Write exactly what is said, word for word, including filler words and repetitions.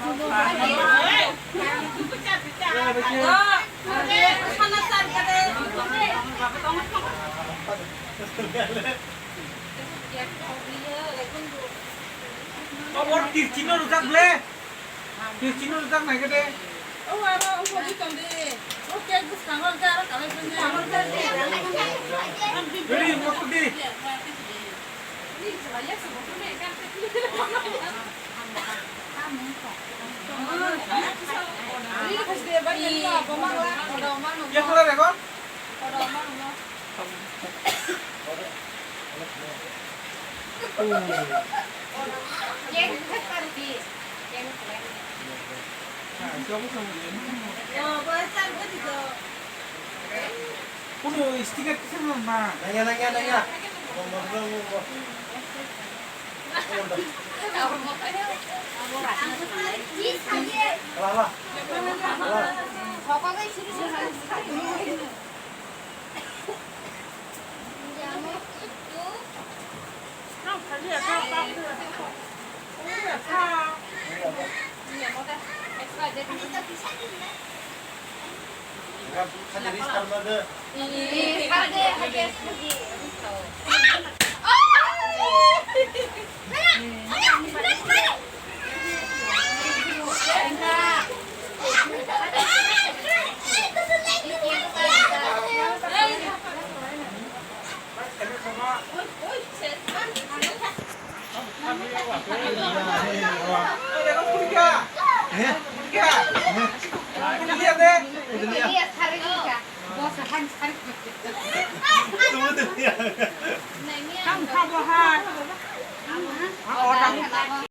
Abo tirchino rwjak ble. Tirchino rwjak nai khe de. O aro o podi tong di. O cake bwskango ja aro kalai phai ya. Ready, mokol di. Yakala rego. Kuno sticker kisa na? Nanya, nanya, nanya. Ala, ala. Ala.